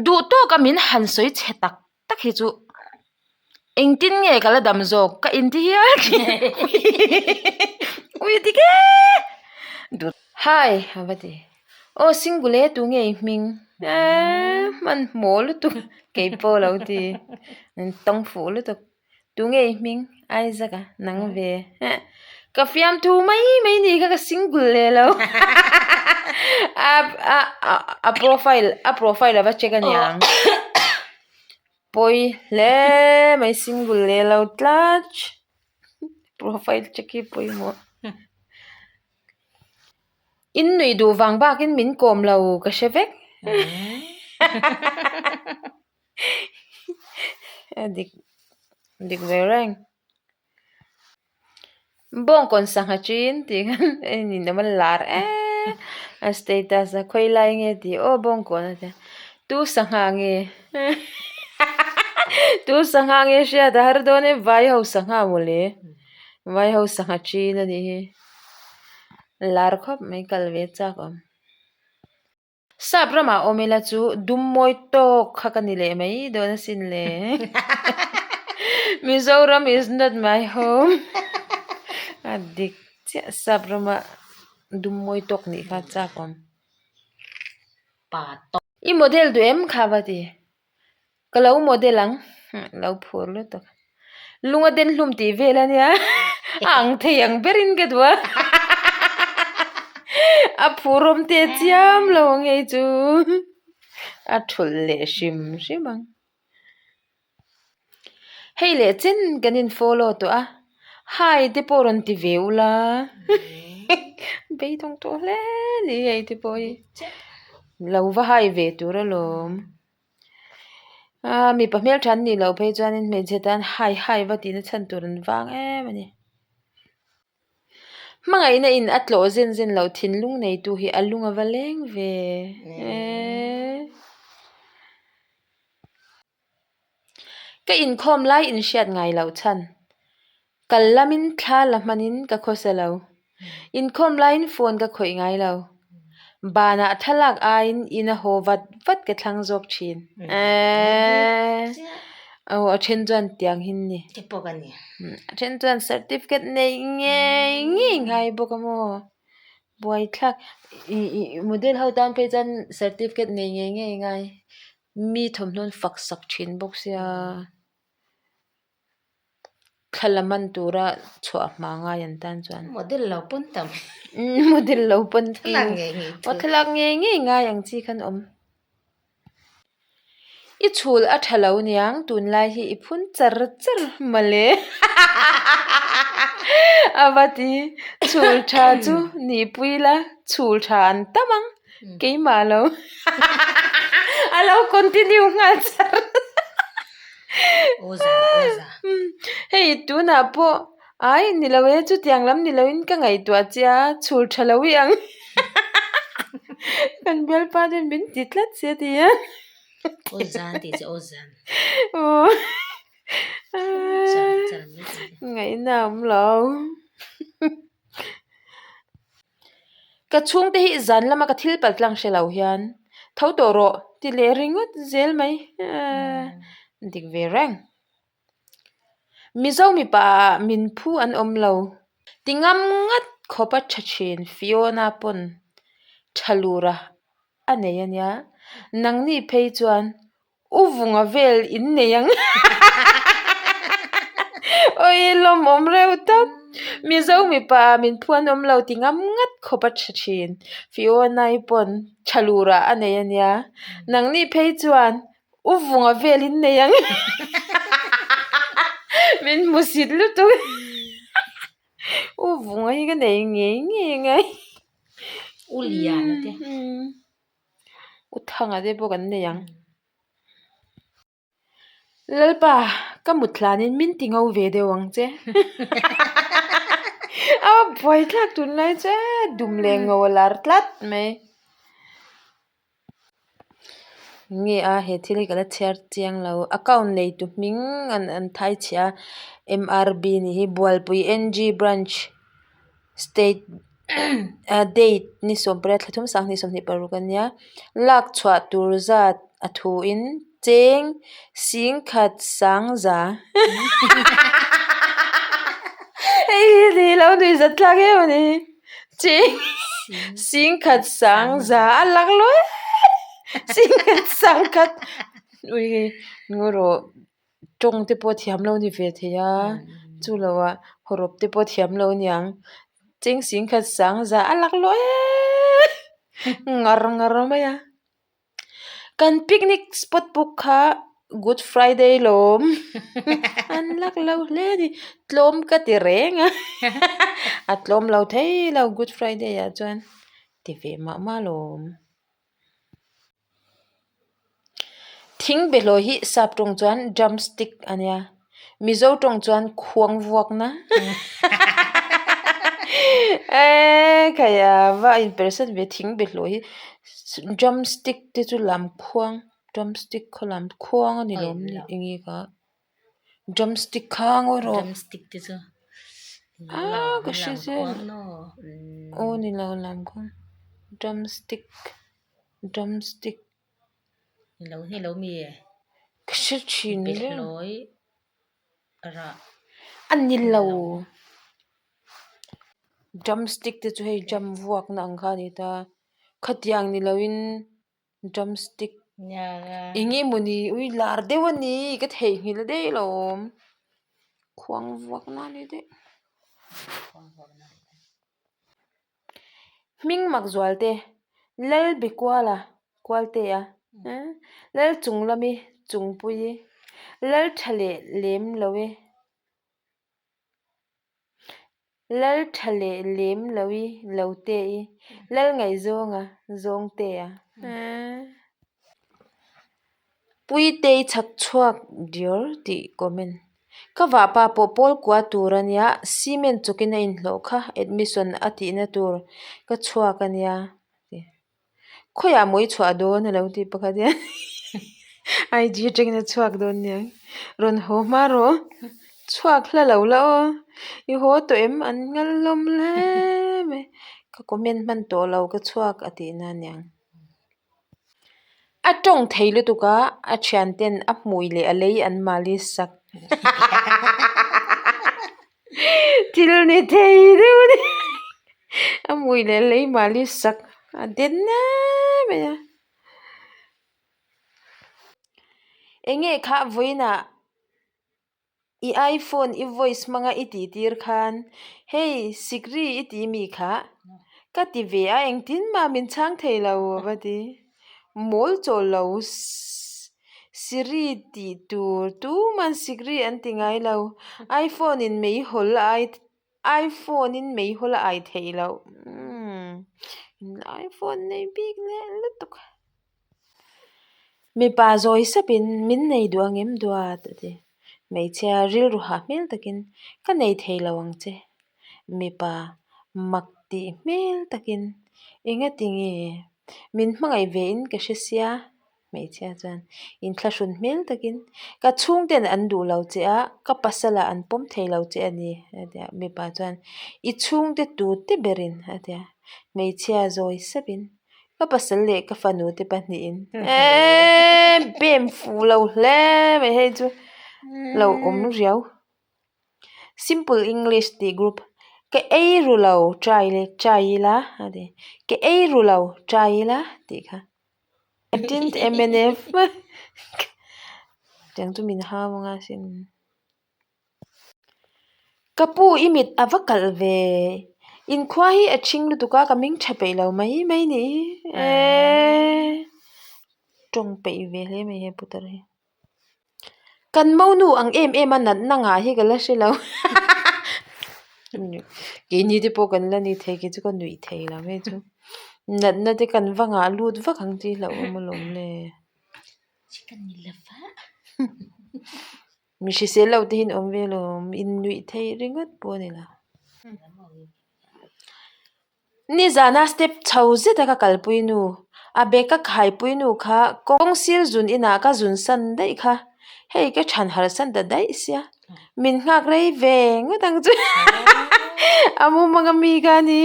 Duh tawka min han sawi chhe tak tak hi chu engtin nge ka la dam zawk ka inti hial thin ui dik e hi a va ti aw single e tunge i hming eee hmanhmawh lutuk keipawh a lo ti an tawng fuh lutuk. Tunge i hming? Isaac a, nang ve. Ka fiamthu mai mai ni kha ka single leh lo. A a a profile a profile a va check a niang. Pawi hle mai single leh lo tlat. Profile check hi pawimawh. In nuih duh vang bakin min kawm lo ka hre vek. A dik dik ve reng bawngkawn sangha chin tih khan a in awm a lar em a status a khawi lai nge tih aw bawngkawn a tia tu sangha nge tu sangha nge hriat a har dawn e vai ho sangha mawle vai ho sangha chin a nih hi lar khawp mai kal ve chak awm. Sap ramah awm ila chu dum mawi tawk kha ka ni leh mai dawn asin le. Mizoram is not my home. A dik chiah sap rama dum mawi tawk nih kha chak awm. I model duh em kha va ti. Ka lo model ang lo phur lutuk lunga den hlum tih vel a nia a ang thei ang berin ka duh a a phurawm teh chiam lo ang hei chu a thulh leh hrim hrim ang hei leh chen kan in follow tawh a hi te pawh rawn ti ve ula beidawng tawh hle a ni hei te pawh hi lo va hai ve tur alawm. Aaa mipa hmeltha an nih loh phei chuanin hmeichhe tan hai hai va tihna chhan tur an vang em a ni. Hmangaihna in a tlawh zen zen loh thinlung neitu hi a lung a va leng ve eee. Ka inkhawm lai inhriat ngai loh chhan. Kal lamin thla la hmanin ka khawsa lo. Inkhawm laiin phone ka khawih ngai lo. Banah thlalak aiin ina haw vat vat ka thlang zawk thin. Eeeee. Aw a then chuan tiang hin ni. Te pawh ka ni. A then chuan certificate nei ngei ngei ngai bawk a maw. Buaithlak ih ih model ho tan phei chuan certificate nei ngei ngei ngai. Mi thawmhnaw an fak sak thin bawk sia. Thla la man tura chhuah hma ngai an tan chuan. Model lo pawn tam. Model lo pawn tam. Thlalak ngei ngei thu. Aw thlalak ngei ngei ngai ang chi khan awm. I chhul a tha lo niang tunlai hi i phun char char mawle. A va ti chhul tha chu nihpui la chhul tha an tam ang. Keimah lo a lo continue nghal char hei tunah pawh ai ni lo e chutiang lam ni loin ka ngaihtuah che a chhul tha lo i ang kan bialpa ten min ti tlat si a ti a ngaihna a awm lo. Ka chhungte hi zan lama ka thil pal tlang hre lo hian tho tawh rawh ti leh ringawt zel mai dik ve reng. Mizo mipa ah min phu an awm lo ti ngam ngat khawp a tha thin Fiona pawn tha lura a nei a nia nangni phei chuan U vunga vel in nei ang Awi lawmawm reuh tawp. Mizo mipa ah min phu an awm lo ti ngam ngat khawp a tha thin. Fiona-i pawn tha lurah a nei a nia. Nangni phei chuan u vunga vel in nei ang Min hmu sit lutuk U vunga hi ka nei ngei ngei ang ai. U lian te. U thanga te pawh kan nei ang. Lalpa ka mut hlanin min ti ngo ve deuh ang che. A buaithlak tunlai che dum leh ngo a lar tlat mai. Nge a he thil hi ka la chhiar chiang lo account nei tu hming an an thai chhiah a M_R_B nih hi Bualpui N_G branch state date ni 18 thla thum 2026 a nia lak chhuah tur zat. a thu in cheng singkhat sangza hei hi ni lo nuihzat thlak em a ni cheng singkhat sangza a lang lo e singkhat sangkhat ui hei ngawi rawh tawng te pawh thiam lo ni ve thei a chu lo ah hawrawp te pawh thiam lo aniang cheng singkhat sangza a lang lo e ngar ngar mai a. Kan picnic spot pawh kha good friday lawm an lak lo hle a ni tlawm ka ti reng a a tlawm lo thei lo good friday ah chuan ti ve mah mah lawm. Thing behlawi hi sap tawng chuan drumstick a nia mizo tawng chuan khuang vuakna eee khaia va inpersan ve thing behlawi hi drumstick te chu lam khuang drumstick kha lam khuang a ni lo em ni eng nge kha drumstick kha ngawi rawh drumstick te chu ah ka hre zel aw ni lo lam khuang drumstick drumstick. Lo hi lo mi e. Ka hre thin reng. Behlawi rah. A ni lo. Drumstick te chu hei jam vuakna ang kha a ni ta. Khatiang ni loin drumstick eng nge mawni ui lar deuh a ni ka theihnghilh daih lo awm. Khuang vuakna a ni daih. Hming mak zual te, Lalbikuala, Kualtea, Lalchunglami, Chungpuii, Laltha leh lem lo e, Laltha leh lem lo i, Lote i, Lalngaihzawnga, Zawngtea. Puitei chhak chhuak diar tih comment. Ka vahpa pawh pawl kua tur a nia, cement chawkin a inhlawh kha admission a tihna tur ka chhuak a nia ti. Khawiah maw i chhuah dawn a lo ti pakhat hian IG atangin a chhuak dawn nia. Rawn haw hma rawh, chhuak hla lo la aw, i haw tawh em an nghal hlawm hle mai. Ka comment hman tawh lo ka chhuak a tihna aniang. A tawng thei lutuk a, a thian ten a hmui leh a lei an malis sak. Thil ni thei deuh a ni. A hmui leh a lei malis sak a den em mai a. Enge kha vawiinah I iPhone i voice hmanga i tih tir khan, Hey Sikri i ti mi kha? Ka ti ve a, engtin mah min chhang thei lo a va ti. Mawl chawl lo, Siri tih tur tuman Sikri an ti ngai lo. iPhone in meihawl a ai iPhone in meihawl a ai theih loh. Umm iPhone nei bik leh lutuk. Mipa zawi sapin min nei duh ang em duat a ti. Hmeichhia rilru hah hmel takin ka nei thei lo ang che. Mipa mak tih hmel takin engati nge min hmangaih ve in ka hre sia hmeichhia chuan inthlahrun hmel takin ka chhungten an duh lo che a ka pasala an pawm thei lo che a ni a ti a. Mipa chuan i chhungte tute berin a ti a. Hmeichhia zawi sapin Ka pasal leh ka fanu te pahnihin eeee bem fuh lo hle mai hei chu lo awm riau. Simple English tih group ka ei ru lo try leh try ila a ti ka ei ru lo try ila tih kha tin mnf tiang chu min hau anga sin. Ka pu i mit a va kalh ve, inkhua hi a ṭhing lutuk a ka ming ṭha peih lo mai mai ni eee ṭawng peih ve hle mai he putar hi. Kan monu ang em em a natna ngah hi ka la hre lo keini te pawh kan la ni thei kei chu ka nuih thei lo hei chu natna te kan va ngah lut vak ang tih hlauhawm alawm le. Mi hrisel lo te hi an awm ve lo, innuih theih ringawt pawh a ni lo. Nizana step chho zeta ka kalpui nu, a bag ka khaipui nu kha kawng sir zun inah ka zun san daih kha, hei ka than harh san ta daih sia, min nghak rei ve ngawt ang chu a mumang ami kha a ni.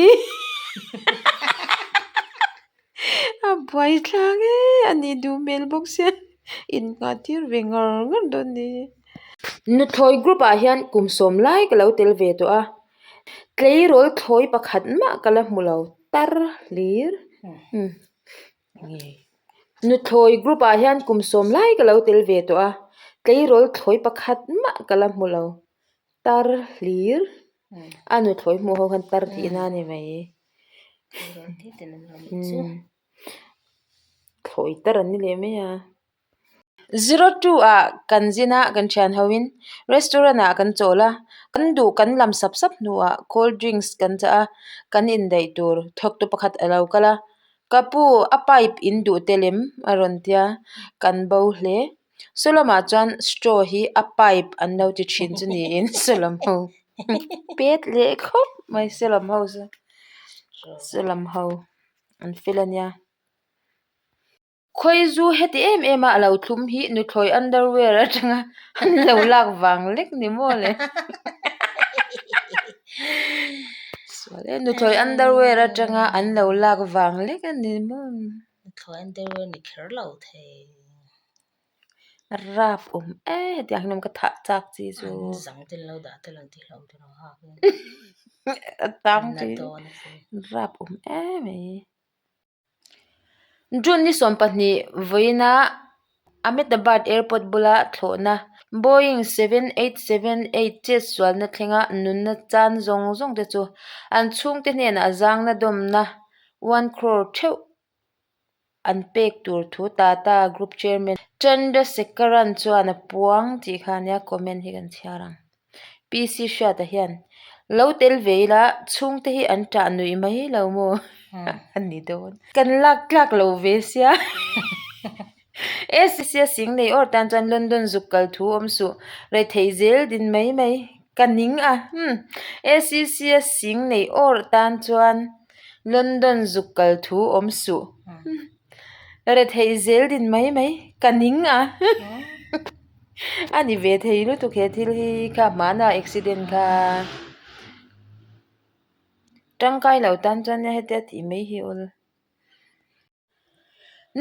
A buai thlak e a nih duh hmel bawk sia innghah tir ve ngar ngar dawn ni. Nuthlawi group ah hian kum sawm lai ka lo tel ve tawh a tleirawl thlawi pakhat mah ka la hmu lo tar hlir nuthlawi group ah hian kum sawm lai ka lo tel ve tawh a tleirawl thlawi pakhat mah ka la hmu lo tar hlir a nuthlawi hmuh ho khan tar tihna a ni mai. Thlawi tar an ni leh mai a. 02 ah kan zin a kan thian ho in restaurant ah kan chawl a kan duh kan lam sap sap hnuah cold drinks kan chah a kan indaih tur thawktu pakhat a lo kal a ka pu a pipe in duh te lem a rawn tia kan bo hle saw lamah chuan straw hi a pipe an lo ti thin chu niin saw lam ho pet leh khawp mai saw lam ho chu saw lam ho an fel a nia. Khawizu heti em em a a lo thlum hi nuthlawi underwear atanga an lo lak vang lek ni maw le sual e nuthlawi underwear atanga an lo lak vang lek a ni maw. Nuthlawi underwear ni kher lo thei. Rap awm e hetiang hian ka thah chak chi chu. An zang te an lo dah tel ang tih hlauh tur ang hak in. A tang chi rap awm em mai. June ni 12 vawiina Ahmedabad Airport bula thlawhna Boeing 7878 chetsualna thlenga nunna chan zawng zawng te chu an chhungte hnenah zangna dawmna one crore theuh an pek tur thu Tata Group Chairman Chandrasekaran chuan a puang tih kha ania comment hi kan chhiar ang. PC Hriata hian lo tel ve ila chhungte hi an ṭah nuih mai lo maw a ni dawn. Kan lak tlak lo ve sia ACC a sing nei awr tan chuan London zuk kal thu awm suh retheih zel din mai mai ka ning a hmm ACC a sing nei awr tan chuan London zuk kal thu awm suh retheih zel din mai mai ka ning a. A ni ve thei lutuk he thil hi kha hmana accident kha tangkai lo tan chuan nia hetia tih mai hi awl.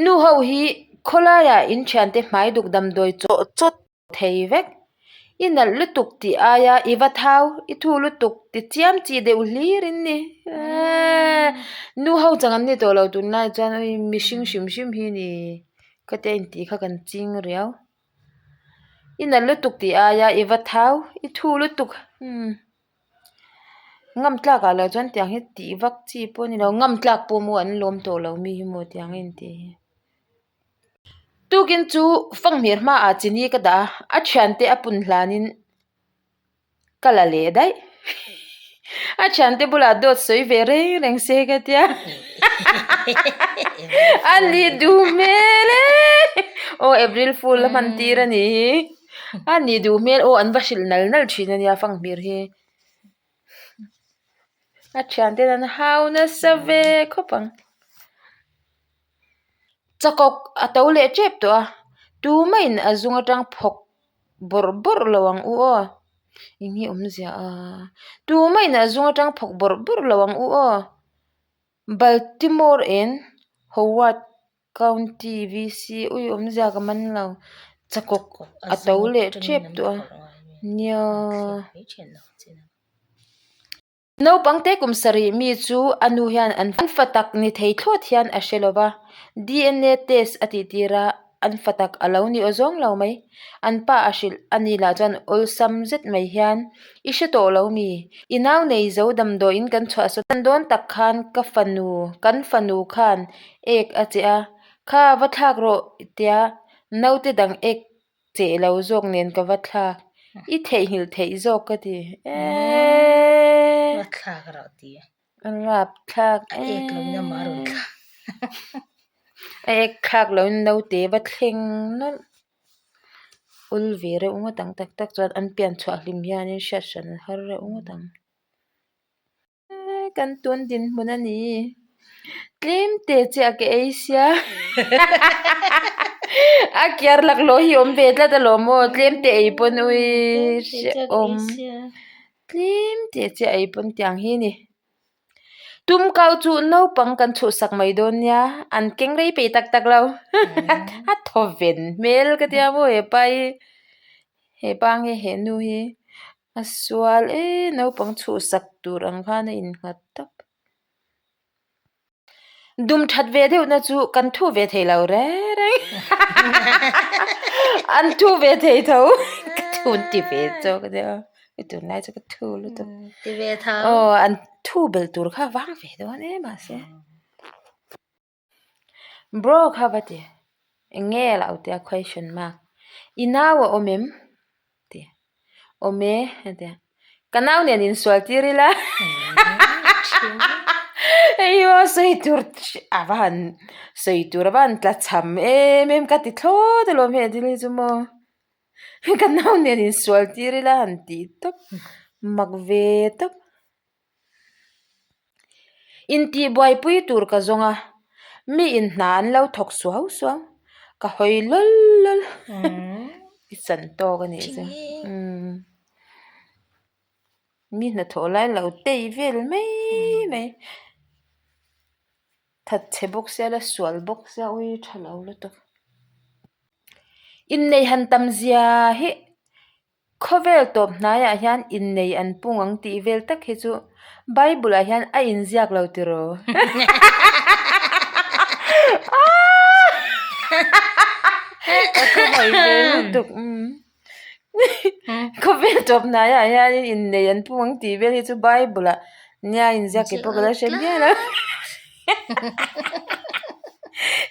Nu ho hi khawlaiah in thiante hmai duk damdawi chawh chawt thei vek. I nalh lutuk tih aia i va thau i thu lutuk ti chiam chi deuh hlir in ni. Nu ho chang an ni tawh lo tunlai chuan mihring hrim hrim hi ni. Khatia intih kha kan ching riau. I nalh lutuk tih aia i va thau i thu lutuk umm ngam tlak ah lah chuan tiang hi tih vak chi pawh a ni lo ngam tlak pawh maw an lawm tawh lo mi hi maw tiang a intih hi. Tukin chu fanghmir hmaah chini ka dah a a thiante a pun hlanin Ka la leh daih. A thiante bulah dawt sawi ve reng reng se ka tia. A ni duh hmel e. Aw April Fool a hman tir a nih hi. A ni duh hmel aw an va hrilh nal nal thin a nia fanghmir hi. A thiante an hau nasa ve khawp ang. Chakawk a to leh tep tawh a, tumahin a zung atang phawk bawrh bawrh lo ang u aw eng nge awmzia a tumahin a zung atang phawk bawrh bawrh lo ang u aw Baltimore and Howard County V_C ui awmzia ka man lo chakawk a to leh tep tawh a nia. Naupangte kum sarih mi chu a nu hian an fa tak ni thei thlawt hian a hre lo va, DNA test a tih tir a, an fa tak a lo ni aw zawng lo mai. An pa a hrilh a ni lah chuan awlsam zet mai hian, I hre tawh lo mi? I nau nei zo damdawiin kan chhuahsawn dawn tak khan ka fanu, kan fanu khan ek a che a, kha va thlak rawh tia naute dang ek Cheh lo zawk nen ka va thlak. I theihnghilh theih zawk ka ti. Eeeee. Va thlak rauh ti. A rap thlak A ek lo in amah a rawn thlak. A ek thlak lo in naute va thleng nawlh. Ul ve reuh ngawt ang tak tak chuan an pian chhuah hlim hianin hriat hran a har reuh ngawt ang. Kan tun dinhmun a ni. Tlem te chiah ka ei sia. A kiar laklawh hi awm ve tlat alawm aw. Tlem te ei pawn ui hrehawm. Tlem te chiah ei pawn tiang hi a ni. Tumkau chu naupang kan chhuhsak mai dawn nia, an keng rei peih tak tak lo. A thawven hmel ka tia maw he pa hi, he pa nge he nu hi a sual e naupang chhuhsak tur ang khan a innghat tawp. Dum that ve deuh na chu kan thu ve thei lo reng reng an thu ve thei tho ka thu an ti ve chawk a nia i tunlai chu ka thu lutuk ti ve tho aw an thu bel tur kha a vang ve dawn em mahse bro kha va ti eng nge a lo tia question mark i nau a awm em? Ti awm e a ti a, ka nau nen insual tir ila hei hi aw sawi tur a va han sawi tur a va han tla cham em em ka ti thlawt alawm hei thil hi chu maw ka nau nen insual tir ila han tih tawp mak ve tawp. Intihbuaipui tur ka zawng a, mi in hna an lo thawk suau suau, ka hawi lawl lawl i chan tawk a nih chu mi hnathawh lai lo tei vel mai mai thatchhe bawk sia la sual bawk sia ui tha lo lutuk innei han tam zia hi. Khawvel tawp hnaiah hian innei an pung ang tih vel tak hi chu Bible ah hian a inziak lo tiraw? Ka khawngaih ve lutuk Khawvel tawp hnaiah hian innei an pung ang tih vel hi chu Bible ah nia inziak kei pawh ka la hre miah lo.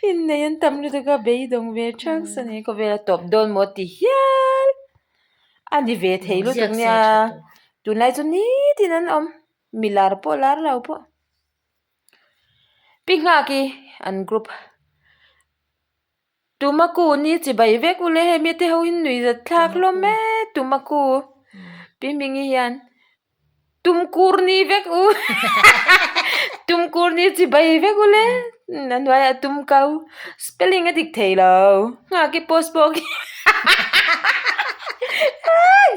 Innei an tam lutuk a beidawng ve thak sa ni khawvel a tawp dawn maw ti hial a ni ve thei lutuk nia tunlai chu nitin an awm mi lar pawh lar lo pawh pi nghak hi an group. Tumaku ni chi bai vek u le hei mite ho hi nui zat thlak hlawm e tumaku pi hmingi hian tumkur ni vek u tumkur ni chi bai vek u le a hnuaiah tumkau spelling a dik thei lo nghak i post pawh khi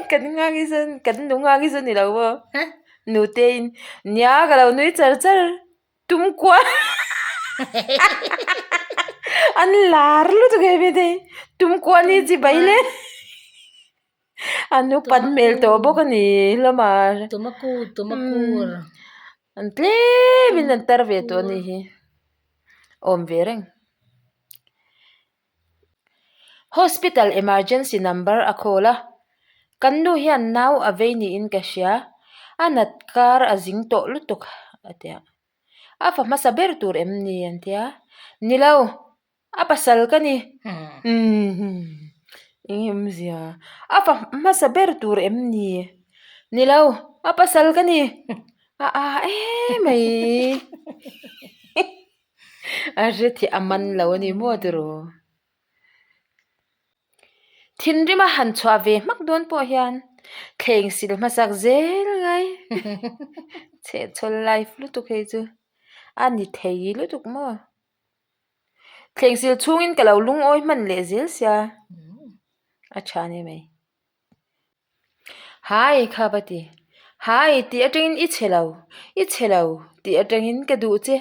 kan nghak hi chuan kan nu nghak hi chu ni lo maw nute in nia ka lo nui char char. Tum kual an lar lutuk em em te tum kual hi chi bai le an upat hmel tawh bawk a ni hlawm a Tumaku tumakur an tlem in an tar ve tawh a ni hi awm ve reng hospital emergency number a call a kan nu hian nau a vei niin ka hria a nat kar a zing tawh lutuk a ti a a fa hmasa ber tur em ni an ti a ni lo a pasal ka ni eng awmzia a fa hmasa ber tur em ni ni lo a pasal ka ni a a emai. A hre thih a man lo a ni maw tiraw? Thinrim a han chhuah ve hmak dawn pawh hian thleng sil hmasak zel ngai chhehchhawl life lutuk hei chu a ni thei lutuk maw? Thleng sil chhungin ka lo lungawi hman leh zel sia a tha a ni mai. Hai kha va ti, Hai tih atangin i chhe lo, i chhe lo tih atangin ka duh che,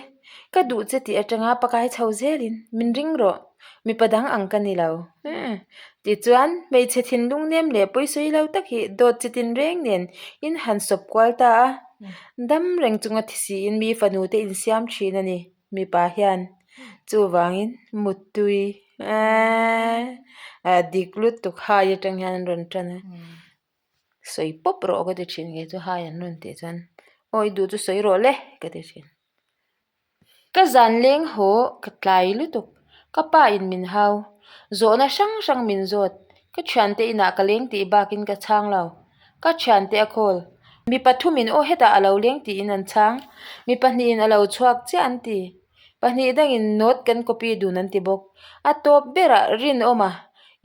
ka duh che tih atanga pakai chho zelin min ring rawh, mipa dang ang ka ni lo. Tichuan hmeichhe thinlung nem leh pawisawi lo tak hi dawt chi tin reng nen in han sawp kual ta a, dam reng chunga thi siin mi fanu te insiam thin a ni. Mipa hian chuvangin muttui eeee dik lutuk hai atang hian an rawn tan a sawi pawp rawh ka ti thin kei chu hai an rawn tih chuan aw i duh chu sawi rawh le ka ti thin. Ka zan leng haw ka tlai lutuk ka pa in min hau zawhna hrang hrang min zawt ka thiante inah ka leng tih bakin ka chhang lo ka thiante a call. Mi pathumin aw hetah a lo leng tiin an chhang. Mi pahnihin a lo chhuak chiah an ti. Pahnih dangin note kan copy dun an ti bawk. A tawp berah rinawm a,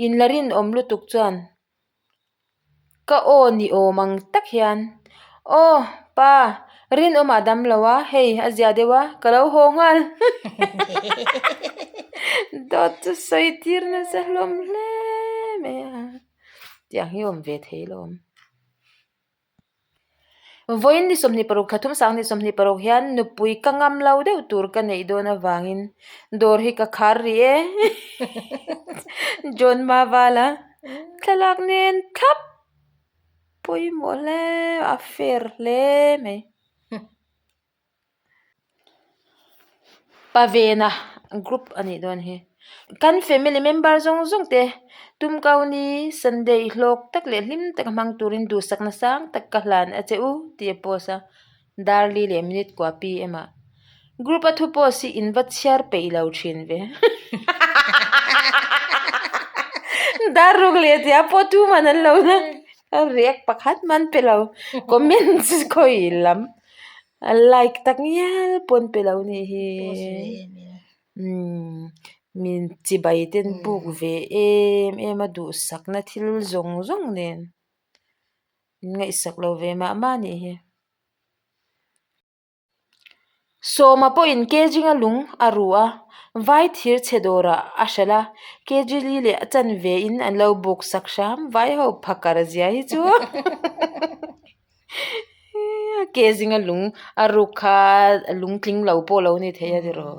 in la rinawm lutuk chuan ka aw ni awm ang tak hian Aw pa, rinawm a dam lo a, hei a zia deuh a, ka lo haw nghal. Dawt chu sawi tir nasa hlawm hle mai a, tiang hi awm ve thei lo awm. Vawiin ni 26 thla thum sang ni 26 hian nupui ka ngam lo deuh tur ka neih dawn avangin dawr hi ka khar rih e. John Mavala thlalak nen thlap pawimawh hle a fair hle mai. Pavena group a nih dawn hi. Kan family member zawng zawng te Tumkauni Sunday hlawk tak leh hlim taka hmang turin duhsakna sang tak ka hlan a che u tih a post a, Darli leh minute kua PM ah group a thu post hi in va chhiar peih lo thin ve. Darruk leh tia pawh tu man an lo la react pakhat man pe lo comments khawi lam. A like tak ngial pawn pe lo nih hi umm min chibai ten puk ve em em a duhsakna thil zawng zawng nen min ngaihsak lo ve mah mah nih hi. Sawma pawhin kg-a lung a ru a, vai thir chhe dawrah a hralh a, kg li leh a chanve in an lo buk sak hram vai ho phakar zia hi chu. A ke zinga lung a ruk kha lung tling lo pawh lo ni thei a tiraw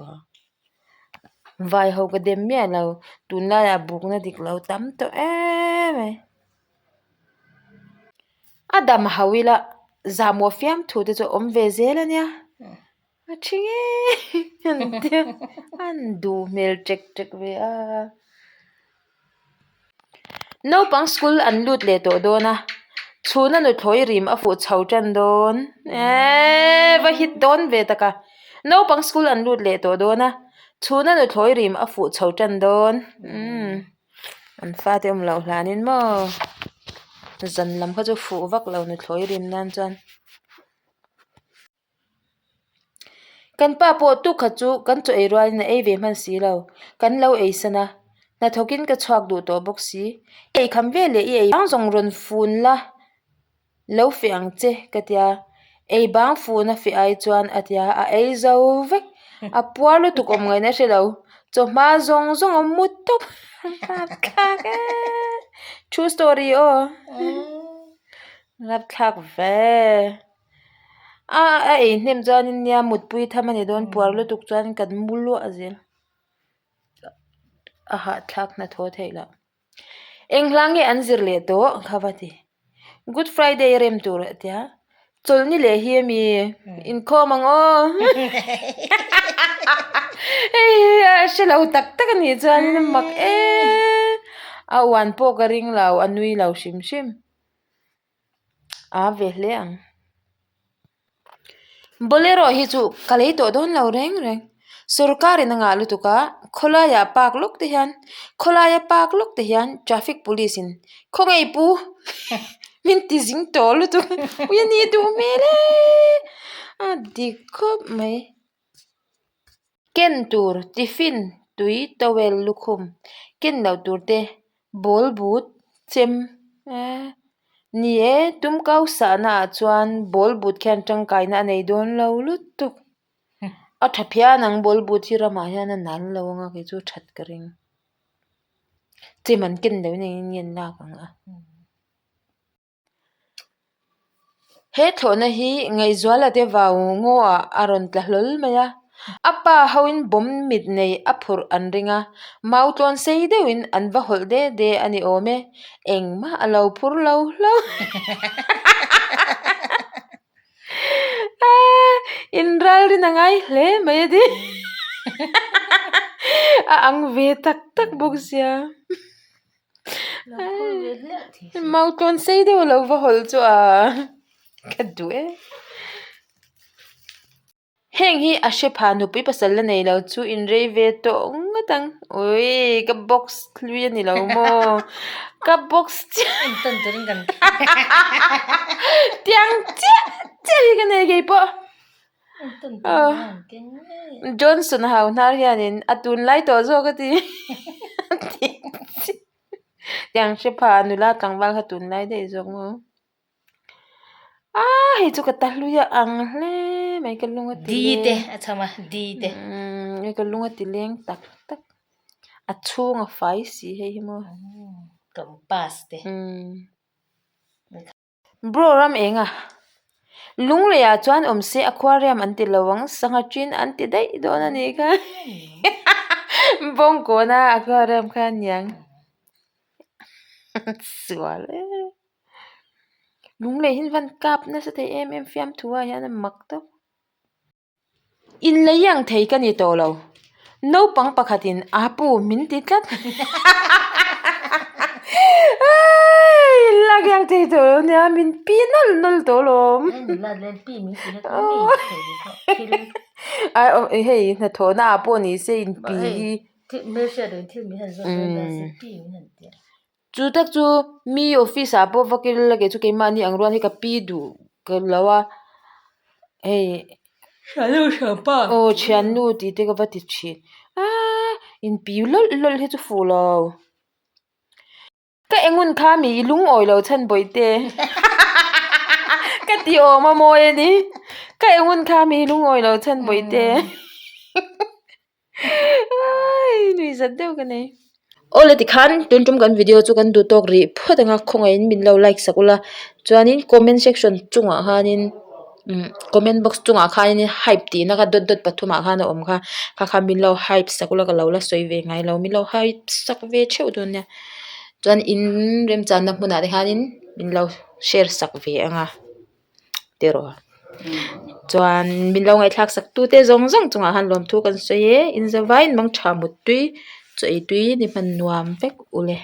vai ho ka dem miah lo tunlaiah bukna dik lo tam tawh em mai a dam hauh ila zahmawh fiamthu te chu a awm ve zel a nia a thi ngei an tia an duh hmel ṭek ṭek ve a. Naupang school an lut leh tawh dawn a, chhuna nuthlawi rim a fuh chho tan dawn eeee va hit dawn ve tak a, naupang school an lut leh tawh dawn a, chhuna nuthlawi rim a fuh chho tan dawn umm an fate awm loh hlanin maw zan lam kha chu fuh vak lo nuthlawi rim nan chuan. Kan pa pawh tuk khat chu kan chaw ei rualin a ei ve hman si lo, kan lo ei san a, hnathawkin ka chhuak duh tawh bawk si. I ei kham ve leh i ei bang zawng rawn fun la, lo feh ang che ka tia, ei bang fun a feh ai chuan a tia, a ei zo vek, a puar lutuk awm ngaihna hre lo, chawhma zawng zawng a mu tawp rapthlak e, true story aw, rapthlak ve. A a ei hnem chuanin nia mutpui tham a ni dawn puar lutuk chuan kan mu luah zel a hahthlak hnathawh theih loh eng hla nge an zir leh tawh kha va ti good friday rem tur a tia chawlhni leh hi ami inkhawm ang aw hei hi a hre lo tak tak a nih chuanin a mak em a uan pawh ka ring lo a nui lo hrim hrim. A ve hle ang. Bolero hi chu ka lei tawh dawn lo reng reng. Sorkar in a ngah lutuk a, khawlaiah park lawk te hian khawlaia park lawk te hian traffic police in khawngaih pu min ti zing tawh lutuk ui a ni duh hmel e a dik khawp mai. Ken tur tiffin tui towel lukhum ken loh tur te ball but chem eh ni e tum kau sahna ah chuan ball but khian tangkaina a nei dawn lo lutuk a tha phian ang ball but hi ramah hian a nal lo anga kei chu that ka ring chem an ken loh in engin nge an lak ang a. He thlawhna hi Ngaihzuala te vau ngawah a rawn tla hlawl mai a, a pa hoin bawm mit nei a phurh an ring a, mau tlawn sei deuhin an va hawlh de de a ni awm e, engmah a lo phur lo hlauh. Inralrin a ngai hle mai a ti a ang ve tak tak bawk sia. Mau tlawn sei deuh a lo va hawlh chu a ka duh e. Heng hi a hre pha nupui pasal la nei lo chu inrei ve tawh ngawt ang. Ui ka box hlui a ni lo maw ka box chiah tiang chiah chiah hi ka nei keipawh. Johnson hau hnar hianin a tunlai tawh zawk a ti tiang hre pha nula tlangval kha tunlai daih zawk maw ah hei chu ka ta hlui a ang hle mai ka lung a ti leng te a chham a di te umm ka lung a ti leng tak tak a chhung a fai si hei hi maw compass te umm. Bro ram eng a? Lungleiah chuan awm se aquarium an ti lo ang, sangha ṭin an ti daih dawn a nih kha. Bawngkawna aquarium kha a niang. Sual e. Lunglei hi an van kap nasa thei em em fiamthu ah hian a mak tawp. Inlei ang thei ka ni tawh lo. Naupang pakhatin a pu min ti tlat. Inlak ang thei tawh lo nia min pi nawlh nawlh tawh alawm. Hei hnathawhna ah pawh ni se inpi hi. Chu tak chu mi office ah pawh va kil la kei chu keimahni ang rual hi ka pi duh ka lo a hei aw thiannu tih te ka va ti thin aaa inpi lawlh lawlh hi chu fuh lo ka engun kha mi i lungawi lo chhan bawihte ka ti awm a mawi a ni ka engun kha mi i lungawi lo chhan bawihte. Nui zat deuh ka nei. Awle tikhan tun tum kan video chu kan duh tawk rih phawt ang a khawngaihin min lo like sak ula chuanin comment section chungah khanin umm comment box chungah khanin hype tihna kha dawt dawt pathumah khan a awm kha kha kha min lo hype sak ula ka lo la sawi ve ngai lo min lo hype sak ve theuh dawn nia chuan in remchanna hmunah te khanin min lo share sak ve ang a. Tiraw chuan min lo ngaihthlak sak tute zawng zawng chungah khan lawmthu kan sawi e in zavaiin mangtha muttui chaw ei tui ni hman nuam vek ule.